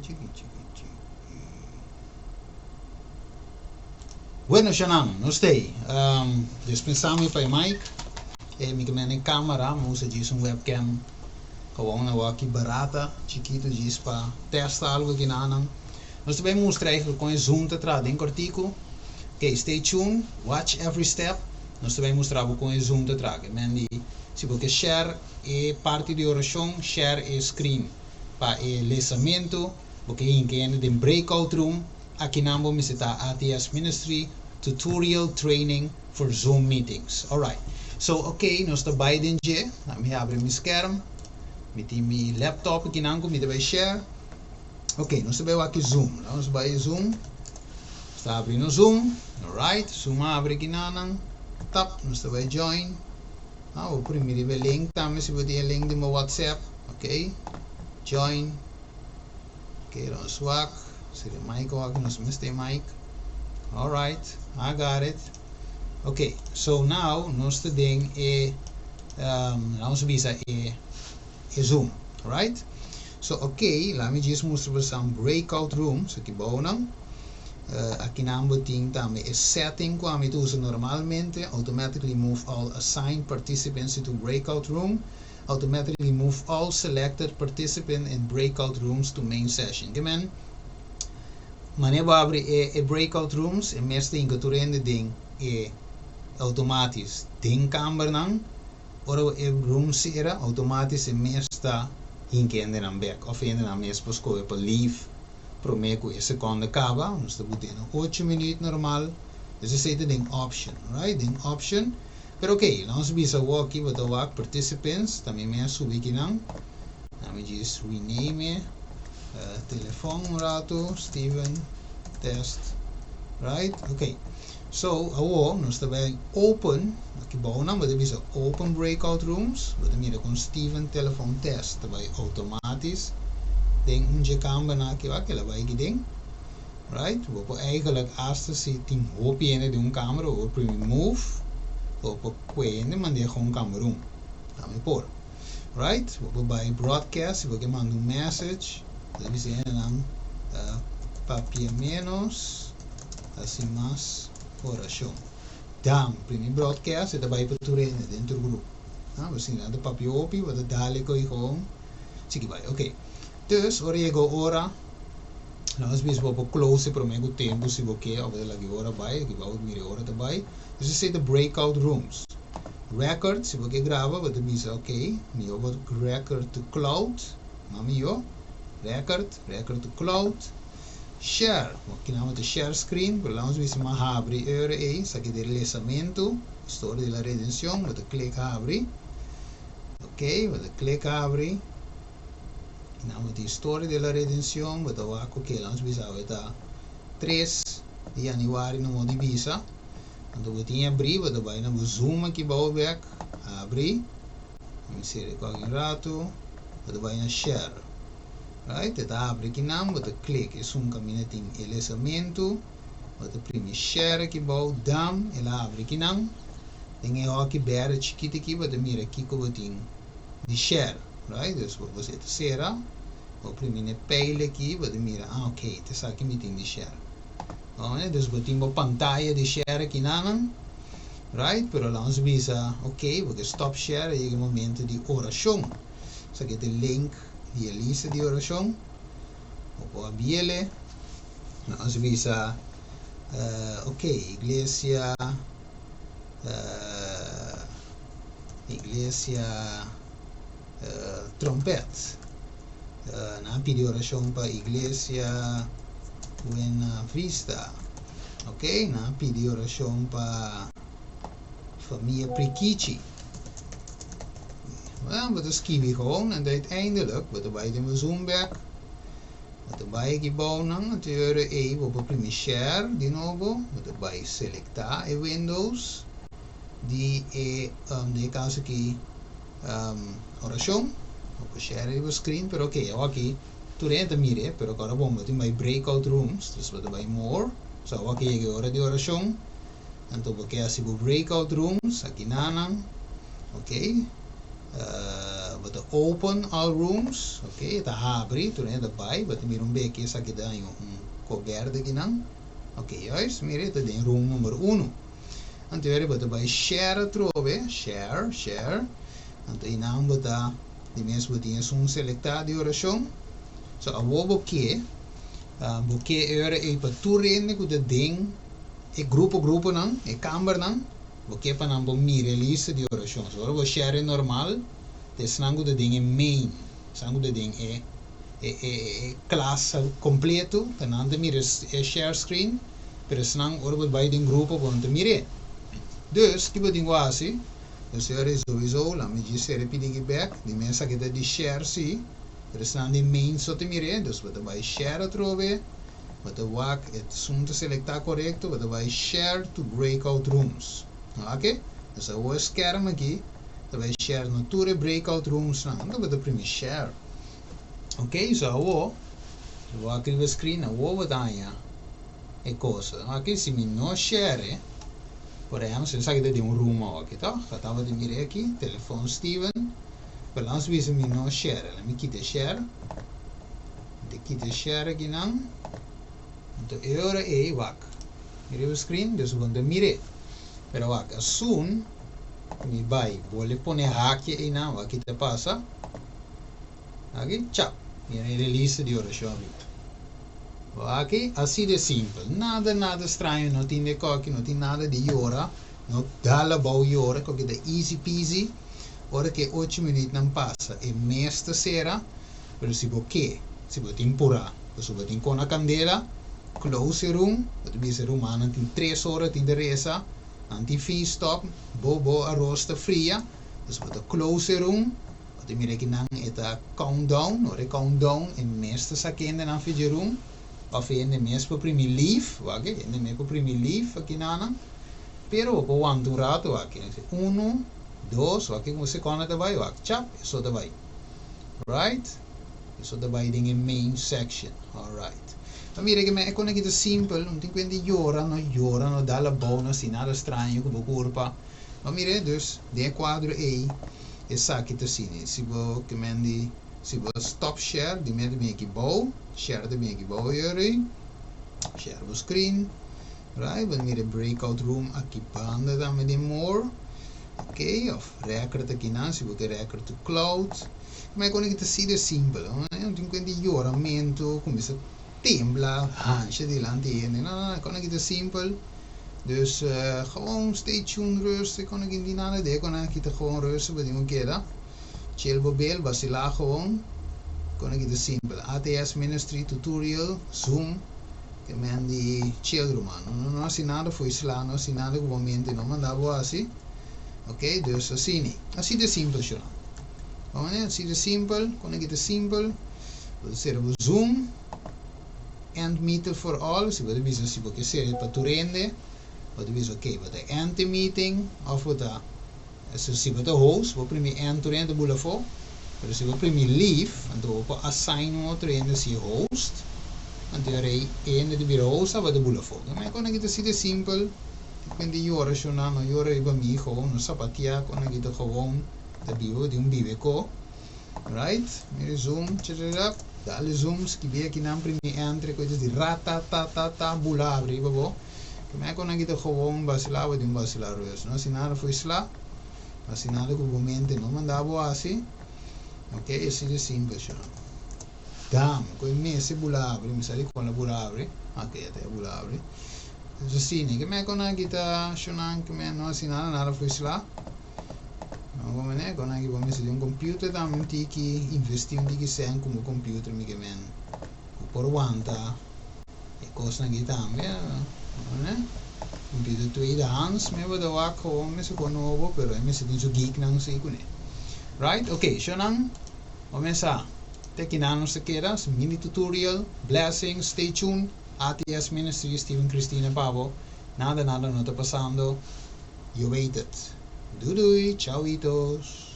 Chiki, chiki, chiki. Bueno, Shanan, nos t'ei. Dispensá mi pa e mic. E mi ke mende camera, mi usa djis un webcam gewoon na waki barata, chikitu djis pa testa algo aki nanan. Nos ta bay mustra eigenlijk kon e Zoom ta traha den kortiku. Ok, stay tuned, watch every step. Nos ta bay mustra bo kon e Zoom ta traha. Ke men di si bo ke share e parti di orashon, share e screen pa e lesamentu, bo ke hinka hende den breakout room, akinan bo mester ta ATS Ministry Tutorial Training for Zoom Meetings. Alright. So, ok, nos ta bay den dje. Mi habri mi skerm. Mi tin mi laptop akinan ku mi ta bay share. Ok, nos ta bay wak Zoom. Nos bay Zoom. Nos ta habri nos Zoom. Alright, Zoom a habri akinanan. Tap, nos ta bay join. Ah, bo por mira e link tambe si bo tin e link di bo WhatsApp. Ok, join. Ok, nos wak. Si de mic wak, nos mester mic. Alright, I got it. Ok, so now nos ta den e nos bisa e Zoom, right? So ok, laat me just mustra bo some breakout rooms aki bounan. Aki nan bo tin tambe e setting ku ami ta usa normalmente: automatically move all assigned participants into breakout room, automatically move all selected participants in breakout rooms to main session. Ke men, manera bo habri e breakout rooms, e mes ta hinka tur hende den e automatisch den kambernan. Ora e room sera, automatisch e mes ta hinka hendenan bek of hendenan mes por skohe pa leave promé ku e sekonde kaba. Nos ta pone 8 minüt normal. Esei ta den option, right? Den option. Pero ok, nos bisa aki bo ta wak participants, tambe mi a subi akinan. Let me just rename it. Telefon un ratu, Steven test, right? Ok. So, awor nos ta bai open, aki bou nan, bo ta bisa open breakout rooms, bo ta mira ku Steven telephone test, ta bai automatisch den un kamber na aki, wak, el a bai aki den. Right? Bo por eigenlijk hasta si tin hopi hende den un kamber, bo por move, bo por kue hende mand'é gewoon kamber un. Tambe por. Right? Bo por bai broadcast, si bo ke manda un message, bo ta bisa hendenan "Papia menos, hasi mas orashon". Dan, primi broadcast, e ta bai pa tur hende den tur grupo. Ah, bo si nan ta papia hopi, bo ta dale koi gewoon, sigui bai. Ok. Dus, ora yega ora, nos bisa bo por close promé ku tempu si bo ke, of laga ora bai, aki bou mira ora ta bai. Dus esei ta breakout rooms. Record, si bo ke graba, bo ta bisa ok, mi por record to cloud, mami yo, record, record to cloud, share, aki nan ta share screen, pero nos bisa m'a habri ora ei, esaki di lesamentu, Historia di la Redención, bo ta klik habri, ok, bo ta klik habri, nan ta Historia di la Redención, bo ta wak ok, nos bisa ta 3 di yanüari no di bisa, anto bo tin habri, bo ta bai na Zoom aki bou bek, habri, mi sera un ratu, bo ta bai na share, right? E ta habri akinan, bo ta klik, esun kaminda tin e lesamentu, bo ta primi share aki bou, dam, el a habri akinan, den e hoki bèrdè chikitu aki, bo ta mira kiko bo tin di share, right? Dus bo ta sera, bo primi e pijl aki, bo ta mira, ah ok, ta esaki mi tin di share. Oh, dus bo tin bo pantaya di share akinan, right? Pero nos bisa, ok, bo ke stop share, yega e momento di orashon. Esaki ta link di e lista di orashon. Bo por habrié. Nos bisa, ok, iglesia Trompet. Nan a pidi orashon pa Iglesia Buena Vista. Ok, nan a pidi orashon pa famia Prikichi. Bueno, bo ta skirbi gewoon en uiteindelijk, bo ta bai den Zoom bek. Bo ta bai aki bou nan, anto ei bo por primi share di nobo, bo ta bai selektá e Windows di e den kaso aki orashon, bo por share riba screen, pero ok, aki tur hende ta mira, pero awor bon, bo tin bai breakout rooms, dus bo ta bai more, so aki yega ora di orashon, anto bo ke hasi bo breakout rooms, aki nanan, ok, bo ta open all rooms, ok, e ta habri, tur hende ta bai, bo ta mira un beki esaki ta haña un ko berde akinan, ok, juist, mira e ta den room number uno. Anto ora bo ta bai share atrobe, share, share, anto einan bo ta, di mes bo tin esun selektá di orashon, so awor bo ke, bo ke e ora ei pa tur hende ku ta den e grupo gruponan, e kambernan, Bo ke pa nan por mira e lista di orashon. So ora bo share e normal, ta esnan ku ta den e main, esnan ku ta den e e e e klas kompleto, ta nan ta mira e share screen, pero esnan ora bo bai den grupo bo no ta mir'é. Dus, ki bo tin ku hasi? Dus e ora ei souiso, laat mi djis sera e pidiki bek, di mes esaki ta di share si, pero esnan den main so ta mir'é, dus bo ta bai share atrobe. Bo ta wak e esun ta selektá korekto, bo ta bai share to breakout rooms. Oke? Dus awor e skerm aki ta bai share na tur e breakout rooms nan. Anto bo ta primi share. Oke, so awor si bo wak riba e screen awor bo ta haña e cosa. Oke, si mi no share e, por ehempel si esaki ta den un room awor aki toh, ta tabata mira aki, telefon Steven, pero laat nos bisa mi no share, laat mi kita e share. Di kita e share akinan. Anto e ora ei wak riba screen dus bo no ta mir'é. Pero wak asun ku mi bai bole pone hakje einan wak kita pasa. Aki chap mira e lista di orashon ariba. Wak asi de simpel nada nada straño no tin de koki no tin nada di yora no dal abou yora koki ta easy peasy ora ku e ocho minütnan pasa e mes ta sera. Pero si bo ke, si bo tin purá, pasobra bo tin kona kandela, close e room, bo ta bisa e rumannan tin tres ora tin ta resa, nan tin fin stop, bo bo aros ta fria, dus bo ta close e room, bo ta mira kinan e ta count down, ora e count down e mes ta sa kende nan fidje room, of e hende mes por primi leave, wak e hende mes por primi leave akinanan, pero bo por wanta un rato wak, uno, dos, wak e sekonda ta bai, wak chap, e so ta bai. Right? Eso ta bai den e main section. Alright. Ma mira ke men e kona ki ta simpel, no tin kuenta di yora, no yora, no dal abou, no hasi nada straño ku bo kurpa. Ma mira, dus den e kuadro ei esaki ta asina. Si bo ke men di, si bo stop share, di mester bin aki bou, share ta bin aki bou yori, share bo screen. Right, bo ta mira e breakout room aki banda tambe den more. Ok, of record akinan si bo ke record to cloud. Ma e kos aki ta así de simpel, no tin kuenta di yoramentu, kuminsa tembla, hansha dilanti hende. No, no, no, e kos aki ta simpel. Dus gewoon stay tuned rustig, e kos aki no tin nada di e kos aki ta gewoon rustig bo tin ku keda. Chill bo bel, basilá gewoon. E kos aki ta simpel. ATS Ministry Tutorial, Zoom. Ke men di chill ruman. No no hasi nada fo'i sla, no hasi nada ku bo mente no manda bo hasi. Ok, dus asini. Asi de simpel shona. Bo mane asi de simpel, kon aki ta simpel. Bo ta sera bo Zoom. End meeting for all, si bo ta bisa si bo ke sera pa tur hende, bo ta bisa ok, bo ta end e meeting of bo ta si bo ta host, bo primi end tur hende ta bula afó. Pero si bo primi leave, anto bo por assign un otro hende si host, anto e rei e hende ta bira host tabata bula afó. Ke kon aki ta así de simpel, tin di yora shona, no yora riba mi gewoon, no sapatia, kon aki ta gewoon ta biba di un bibe ko. Right, mira e zoom, tchatchatchat, dale zoom, skibi akinan primi enter, koe ta di ratatatata bula abri riba bo. Ke kon aki ta gewoon basila bo di un basila rus, no hasi nada fo'i sla. Hasi nada ku bo mente no manda bo hasi. Ok, así de simpel sha. Dam, ku e mester bula abri, mi sa dikon la bula abri. Ok, ya ta e bula abri. Dus asina, ke me kon aki ta shonan ke me no hasi nada, nada for sla. No bo mene, kon aki bo mester di un computer tambe un tiki, investi un tiki sen ku bo computer mi ke men ku por wanta. E kosnan aki tambe, ne? Computer tweedehands, mi a wak gewoon mester kon nobo, pero e mester tin su geeknan si kuné. Right? Ok, shownan, bo mesa te kinan nos ta keda, su mini tutorial, blessings, stay tuned, ATS Ministry, Steven Cristina pa bo, nada nada no ta pasando, je weet het. Doei doei, chauitos.